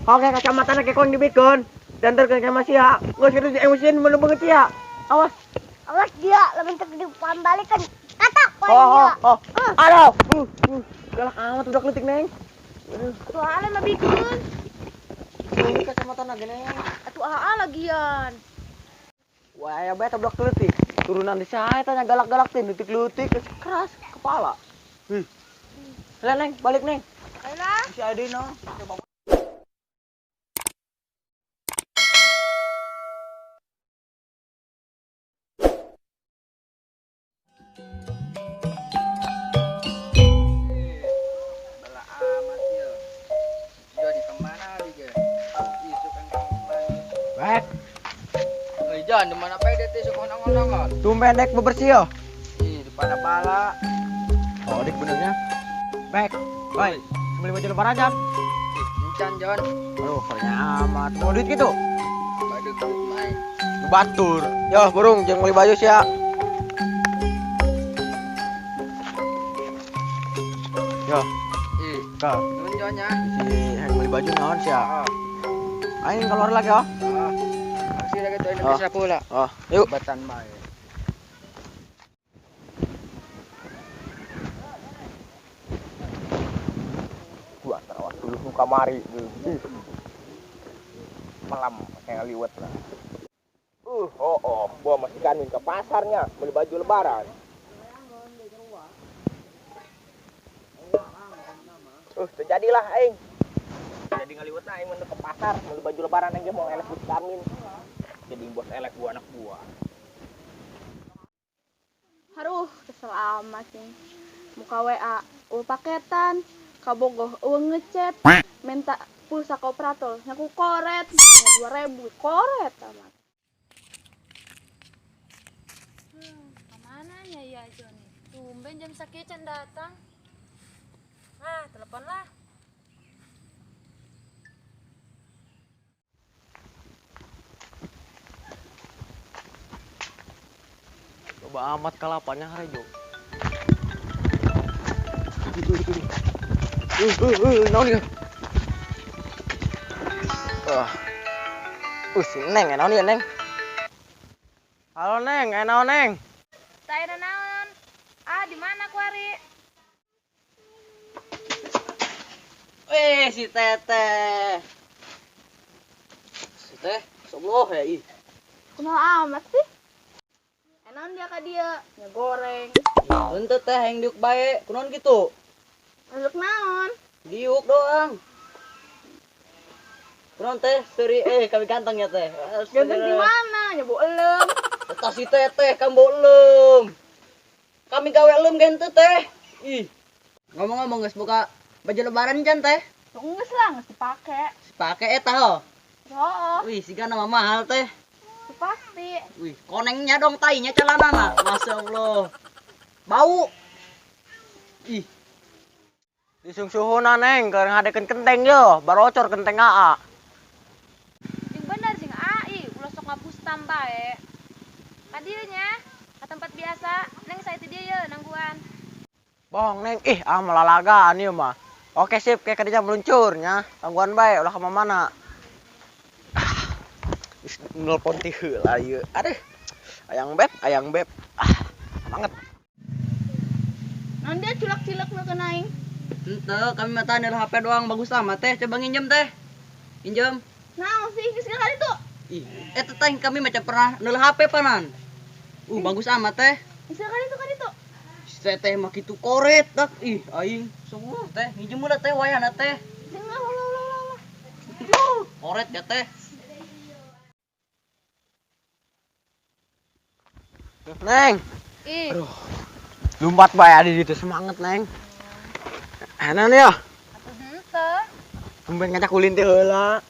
Oke kacamata na kekong dibikeun. Danter ke masih ya. Geus kitu emosian bener banget ya. Awas. Awas dia lamun teu dipambalikan. Katak poe Oh, dia. oh, oh. Aduh. Galak amat udah leutik, Neng. Aduh. Soalnya mah bikeun. Ini kacamata na gini. Atuh aa lagian. Wah, aya bae budak leutik. Turunan di saya tanya galak-galak teh leutik-leutik keras kepala. Ih. Lah, Neng, balik, Neng. Ayolah. Si Adina. Bela amat ya. Joni kemana dia? Isu kan kemana? Baik. Eh Jon, di mana pede teh sok nongol-nongol? Tumben dek bebersih yo. Ih, di pada bala. Oh, dik benernya. Baik. Baik. Beli baju lebaran jam. Ih, encan Jon. Aduh, kerennya amat. Mau duit gitu? Badu duit main. Batur. Yo, burung jangan beli baju sih ya. Yo. Ih, Kak. Nun Jon ya. Si yang beli baju naon sih ya? Oh. Aing keluar lagi yo. Oh. Masih lagi tuh ini Oh. bisa pula. Oh, yuk. Batan bae. Gua terawat dulu nu kamari. Malam kayak liwet lah. Oh, oh, gua masih kanin ke pasarnya beli baju lebaran. Terjadilah aing. Jadi ngaliwet aing mun ke pasar beli baju lebaran aja mau elek vitamin. Jadi bos elek gua anak gua. Aduh, kesel amat sih. Muka WA, paketan, kabogoh eueuh ngechat, minta pulsa ke operator, nyaku koret, 2000 koret amat. Kemana ya ya Joni? Tumben jam sakieu can datang. Ah, telepon lah. Coba amat kalapanya harejo. Naon ieu? Si Neng, naon ieu, Neng? Halo Neng, naon Neng? Teu aya naon. Ah, di mana kuari? Weh, si Teteh. Si Teh, sombong ya ih. Kumaha amat sih? Naon dia ka dia? Nya goreng. Henteu teh hayang diuk bae, kunaon kitu? Masuk naon? Diuk doang. Kunaon teh? Seri kami ganteng ya teh. Ganteng di mana? Nya bau elem. Eta si Teteh kan bau elem. Kami gawe elem ge henteu teh. Ih. Ngomong-ngomong geus buka baju lebaran can teh? Geus lah, geus dipake. Dipake eta ho. Heeh. Wih, siga nama mahal teh. Pasti. Wih, konengnya dong tainya celanana. Masya Allah. Bau. Ih. Disungsuhuna Neng, keur ngadekeun kenteng yo, barocor kenteng aa. Jeung bener jeung ai, ulah sok ngabustam bae. Ka dieu nya, ka tempat biasa, Neng saya teh dieu ye nangguan. Bohong Neng, ih ah melalagaan ieu mah. Oke sip, kayak kerja meluncurnya. Tangguan bae ulah ka mana. Nelpon ti heula ieu. Aduh. Ayang beb. Ah, semangat. Naon dia culak-cilak nu ka aing? Henteu, kami mah tah HP doang bagus amat teh. Coba nginjem teh. Injem. Naon sih geus kali itu? Ih, eta teh kami mah pernah neul HP panan. Bagus amat teh. Geus kali itu kali itu. Si teh mah kitu koret dak. Ih, aing sungguh teh. Nginjem ulah teh wayahna teh. Jeung ulah ulah ulah. Koret ya teh. Neng. Ih. Aduh. Lompat bae adi ditu semangat, Neng. Enak ya? Atuh henteu. Tumben ngajak ulin teh heula.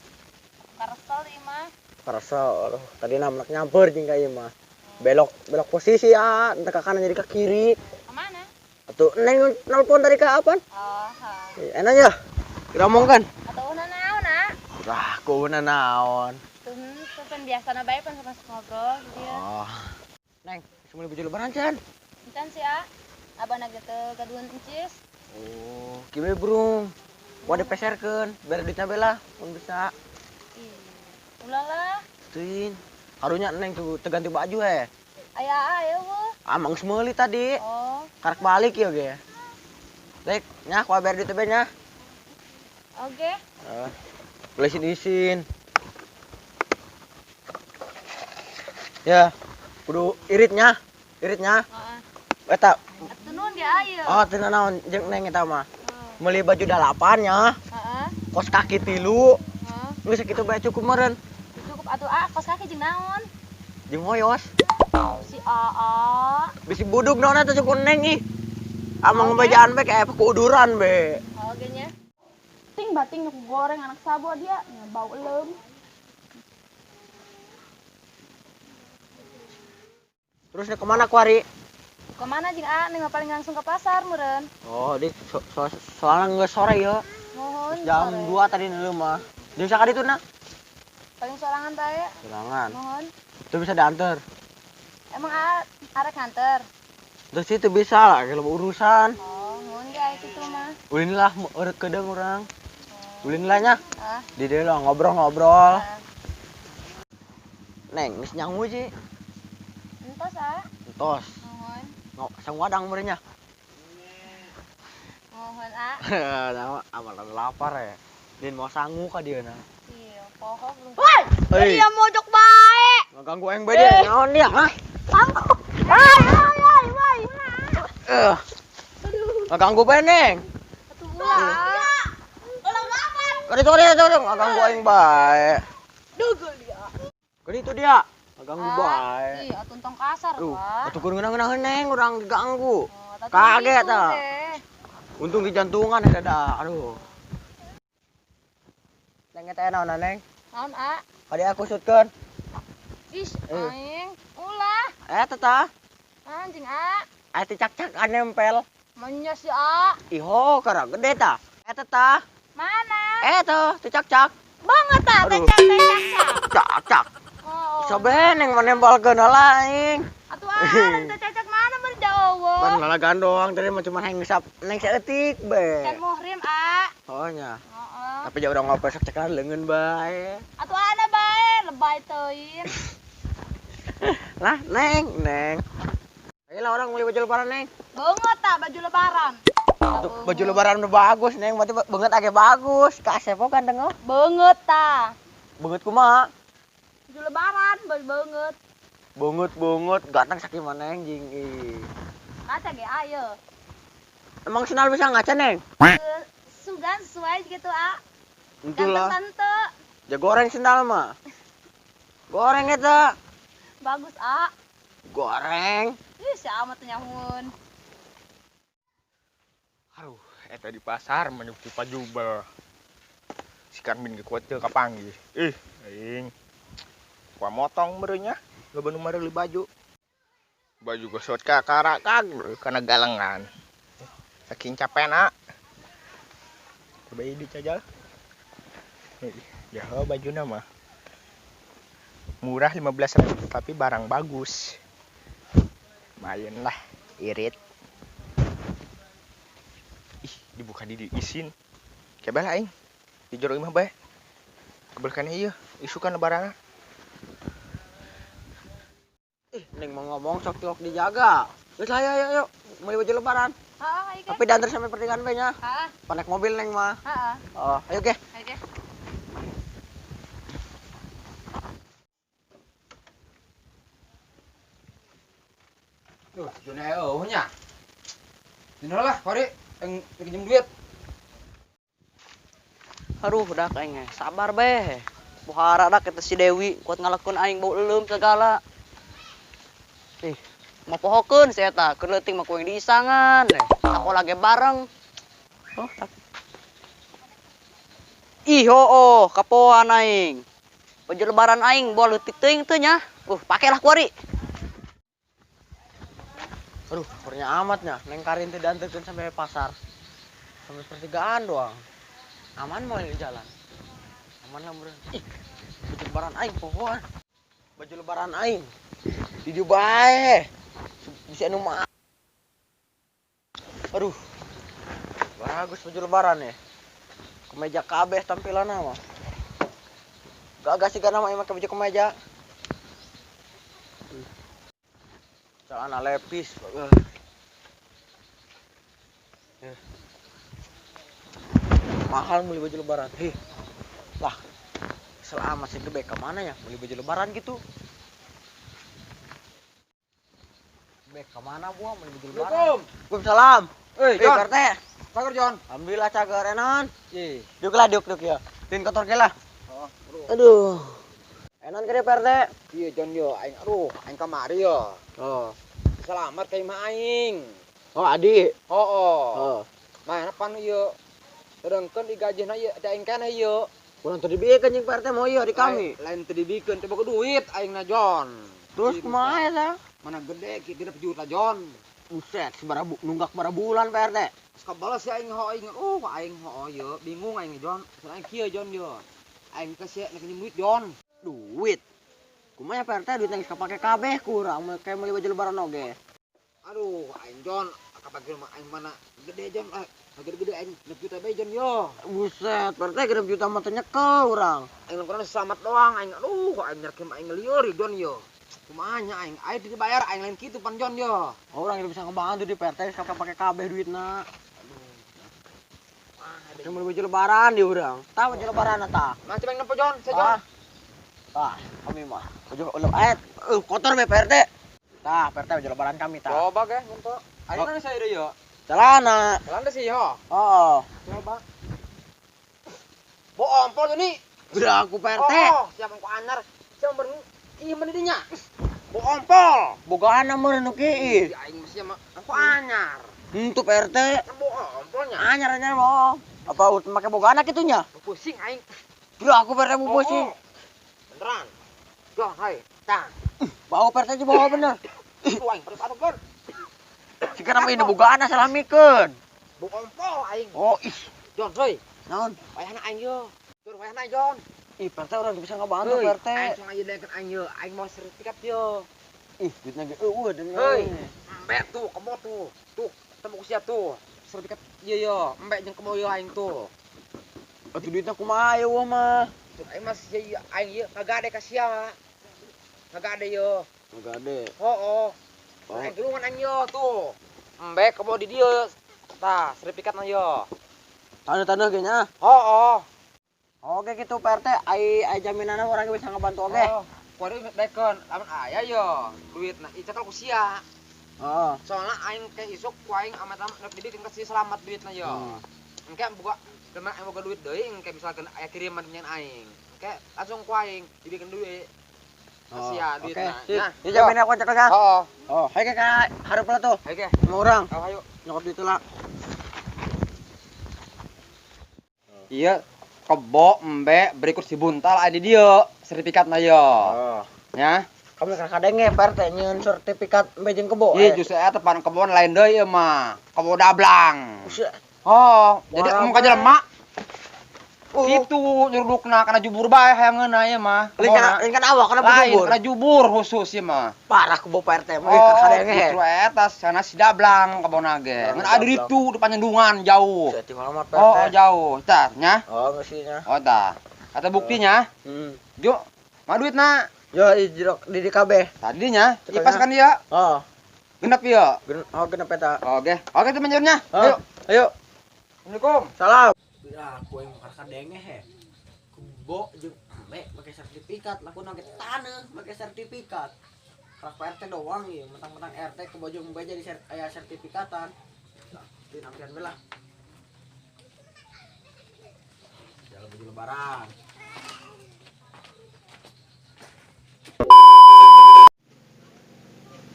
Karesel ieu mah. Karesel, aduh, tadi namlak nyamper jeung ka ieu mah. Belok belok posisi ya, entah ke kanan jadi ke kiri. Kemana? Atuh Neng nelpon tadi ke apaan? Oh, ha. Enak ya? Kita omongkan. Atuh naon, ah? Wah, kuuna naon. Tuh henteu pan biasana bae pan sok ngobrol gitu ya. Oh. Neng, beli baju lebaran can? Encan sih, ah. Abah na ge teu gaduhan encis. Oh, kieu burung. Kuat dipeserkeun, biar duitnya bela, mun bisa. Ih, ulah lah. Tuin. Karunya neng tuh terganti baju he. Aya aya weuh. Ah, mang meuli tadi. Oh. Karek balik ya ge. Dek, nya kuat biar duitnya nya. Oke. Boleh isin. Ya, kudu iritnya. Iritnya. Heeh. Eta. Atuh nuhun ge aya. Oh, teu naon jeung neng eta mah. Meuli baju 8 nya. Heeh. Kos kaki 3. Heeh. Geus sakitu bae cukup meureun. Cukup atuh ah, kos kaki jeung naon? Jeung hoyos. Si aa. Bisi budug naon eta cukup neng ih. Amang bejaan bae kayak kuuduran be. Oke nya. Ting bating nu goreng anak sabo dia nya bau leum. Terus nih kemana kuari? Kemana jeung a neng mah paling langsung ke pasar meureun. Oh, di soalnya geus sore ya. Mohon. Jam 2 tadi nu mah. Jeung sakali itu na? Paling sorangan bae. Sorangan. Mohon. Itu bisa diantar. Emang a arek nganter? Terus itu bisa lah kalau urusan. Oh, mohon ge aya kitu mah. Ulin lah eureut kedeung urang. Ulin lah nya. Ah. Di dieu lah ngobrol-ngobrol. Ah. Neng, geus nyangu sih. Entos ah. Entos. Mohon. Sang wadang meureun nya. Mohon ah. Nah, amal lapar ya. Din mau sangu ka dieu na. Iya, poho belum. Woi, dia mojok bae. Ngaganggu aing bae dia. Naon dia, hah? Sangu. Woi, woi, woi. Ngaganggu bae, Neng. Atuh ulah. Ulah lapar. Kaditu kaditu ngaganggu aing bae. Dugul dia. Kaditu dia. Ngaganggu bae. Ih, atuh tong kasar, Pak. Atuh kudu ngeunah-ngeunaheun Neng, urang diganggu. Oh, Kaget ah. Untung di jantungan ada dah. Aduh. Neng eta naon Neng? Naon, a? Kadi aku sutkeun. Ih, aing. Ulah. Eta tah. Anjing, a. Aya cak-cak nempel. Menya si a. Iho, kara gede tah. Eta tah. Mana? Eta, teh cak-cak. Banget tah, teh cak-cak. Cak-cak. Oh. Sobe neng menempelkeun heula aing. Atuh ah, teh cak-cak mana meureun jauh. Pan lalagan doang tadi mah cuma hayang ngisap neng saeutik be. Can muhrim, a. Oh nya. Heeh. Tapi jauh urang ngopi sok ceklan leungeun bae. Atuh ana bae, lebay teuing. Lah, neng, neng. Ayolah orang beli baju lebaran, neng. Banget tah baju lebaran. Tuh, baju lebaran udah bagus, neng. Berarti banget agak bagus. Kak Sepo ganteng oh. Banget tah. Banget kumaha? Baju lebaran, baju banget. Banget banget, ganteng sakieu neng jeung ih. Kaca ge ayo. Emang senal bisa ngaca, neng? Sugan sesuai gitu, a. Entulah. Ganteng tante. Ja goreng sendal mah. Goreng eta. Bagus, a. Goreng. Ih, si amat nyamun. Aduh, eta di pasar menuju pajubel. Si Karmin ge kuat teu kapanggih. Ih, aing. Kuah motong meureun nya, loba nu meuli baju. Baju gosot ka karakag kana galengan. Saking capena. Coba ini cajal. Ya, bajuna mah. Murah 15.000 tapi barang bagus. Lumayan lah, irit. Ih, dibuka di isin. Coba lah aing. Di jero imah bae. Kebelkan ieu, isukan lebaran. Ih, neng mau ngomong sok tilok dijaga. Geus lah, ayo ayo ayo, meuli baju lebaran. Heeh, ayo ge. Tapi diantar sampai pertigaan bae nya. Heeh. Pan naik mobil neng mah. Heeh. Oh, ayo ge. Ayo ge. Duh, jone eueuh nya. Dina lah, kori yang pinjem duit. Aduh, udah aing sabar be. Buhara dak eta si Dewi kuat ngalakeun aing bau leuleum segala. Ih, mau pohokeun si eta, keur leutik mah ku aing diisangan. Sakola ge bareng. Oh, tak. Ih, oh, kapoan aing. Baju lebaran aing bawa leutik teuing teu nya. Pakelah kuari. Aduh, kurnya amatnya. Neng Karin teh diantarkeun sampai pasar. Sampai pertigaan doang. Aman mau di jalan. Aman lah meureun. Ih, baju lebaran aing pohoan. Baju lebaran aing. Di dieu bae. Bisa anu mah. Aduh. Bagus baju lebaran ya. Kemeja kabeh tampilanna mah. Gagah sih mah make baju kemeja. Celana lepis. Mahal beli baju lebaran. Hih. Lah. Selama sih gede ke mana ya beli baju lebaran gitu? Bek ke mana buah beli baju lebaran? Waalaikumsalam. Eh, John. Pak RT. Cager, John. Alhamdulillah cager enon. Ih. Duk lah, duk duk ya. Tin kotor ke lah. Oh, aduh. Enon ke Pak RT? Iya, John yo, aing aduh, aing kamari yo. Oh. Selamat ka imah aing. Oh, adi. Oh, oh. Oh. Mana pan ieu? Sedangkan digajihna ieu teh aing keneh ieu. Kurang teu dibikeun jeung Pak RT mau ieu di kami. Lain teu dibikeun teu boga duit aing na John. Terus kumaha eta? Mana gede kieu 6 juta John. Buset, sabaraha nunggak sabaraha bulan Pak RT. Geus kabalas si aing ho aing. Aing ho ieu bingung aing John. Soalnya aing kieu John yo. Aing teh sia nek nginjem duit John. Duit. Kumaha Pak RT duit geus kapake kabeh kurang kayak meuli baju lebaran oge. Aduh, aing John, kapake mah aing mana gede John, gede-gede aing 6 juta bae John yo. Buset, Pak RT 6 juta mah teu nyekel urang. Aing kurang selamat doang aing. Aduh, aing nyerkeun aing ngelieur John yo. Kumaha nya aing, aing teu dibayar aing lain kitu pan John yo. Oh, urang bisa ngebantu di Pak RT geus kapake kabeh duitna. Aduh. Meuli baju lebaran di urang. Tah baju lebaran tah. Mah coba nempo John, saya John. Tah, kami mah baju kotor be Pak RT. Tah, Pak RT baju lebaran kami tah. Coba ge nempo. Aing kan saya deui yo. Celana. Celana sih yo. Oh. Coba. Bo ompol ini. Udah aku Pak RT. Oh, siapa ku anyar? Siapa ben ieu mah dinya. Bo ompol. Bogaan meureun nu kieu. Aing mah sia mah aku anyar. Henteu Pak RT. Bo ompolnya. Anyar-anyar bohong. Apa make bogaan kitu nya? Pusing aing. Udah aku Pak RT mau pusing. Beneran. Dong, hai. Tah. Bau Pak RT bawa bener. Itu aing pada pada. Jika nama ini bogaan salamikeun. Bo ompol aing. Oh, ih. John, heuy. Naon? Wayahna aing yo. John, wayahna John. Ih, Pak RT urang bisa ngabantu Pak RT. Aing cuma ieu dekeun aing yo. Aing mau sertifikat yo. Ih, duitna ge eueuh deui. Heuy. Embe tuh, kebo tuh. Tuh, temu ku sia tuh. Sertifikat ieu yo, embe jeung kebo yo aing tuh. Atuh duitna kumaha eueuh mah? Tuh aing mah sia aing ieu kagak ka sia. Kagak ade yo. Kagak ade. Heeh. Oh. Aing tulungan aing yo tuh. Embe kebo di dieu. Tah, sertifikatna yo. Tanda-tanda ge nya. Heeh. Oke gitu Pak RT, ai jaminanna urang bisa ngebantu oge. Oh, kuari dekeun, lamun aya yo duitna ieu ku sia. Heeh. Soalna aing ke isuk ku aing amat-amat nek didik engke si selamat duitna yo. Engke boga demen aing boga duit deui engke misalkan aya kiriman nyen aing. Engke langsung ku aing dibikeun duit. Sia duitna. Oke, sip. Ieu jamin aku cekel ka. Heeh. Oh, hayu ke ka hareup lah tuh. Hayu ke. Sama urang. Oh, hayu. Nyokot duit lah. Iya, kebo embe berikut si buntal aya di dieu sertifikatna yo. Oh. Nya. Kamu kan kadenge Pak RT nyeun sertifikat embe jeung kebo. Iya, justru eta pan kebon lain deui ieu mah. Kebo dablang. Buset. Oh, jadi mun ka jelema Kitu nyurudukna kana jubur bae hayang ngeunah ieu mah. Lain kan awak kana Lain jubur. Kana jubur khusus ieu mah. Parah kebo Pak RT mah Oh, kadenge. justru eta sana si dablang kebona ge. Ngan ada ditu di panyendungan jauh. Buset, tinggal amat Pak RT. Oh, oh, jauh. Tah, nya. Oh, geus nya. Oh, tah. Kata buktinya. Heeh. Yo, mah duitna. Yo di KB. Tadi nya, Cekelnya. ipas kan dia. Oh, Genep ieu. Oh, genep eta. Oke. Oke, teman-temannya. Oh, Ayo. ayo. Assalamualaikum. Salam. Ya, aku yang kadenge he. Kebo jeung embe make sertifikat, laku nage taneuh make sertifikat. Karak Pak RT doang ieu, mentang-mentang RT kebo jeung embe jadi aya sertifikatan. Nah, di nampian we lah. Jalan baju lebaran.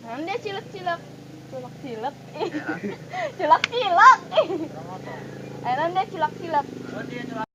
Nah, dia cilek-cilek. Cilek-cilek. Cilek-cilek. Ayo dia cilak-cilak. Oh, dia cilak.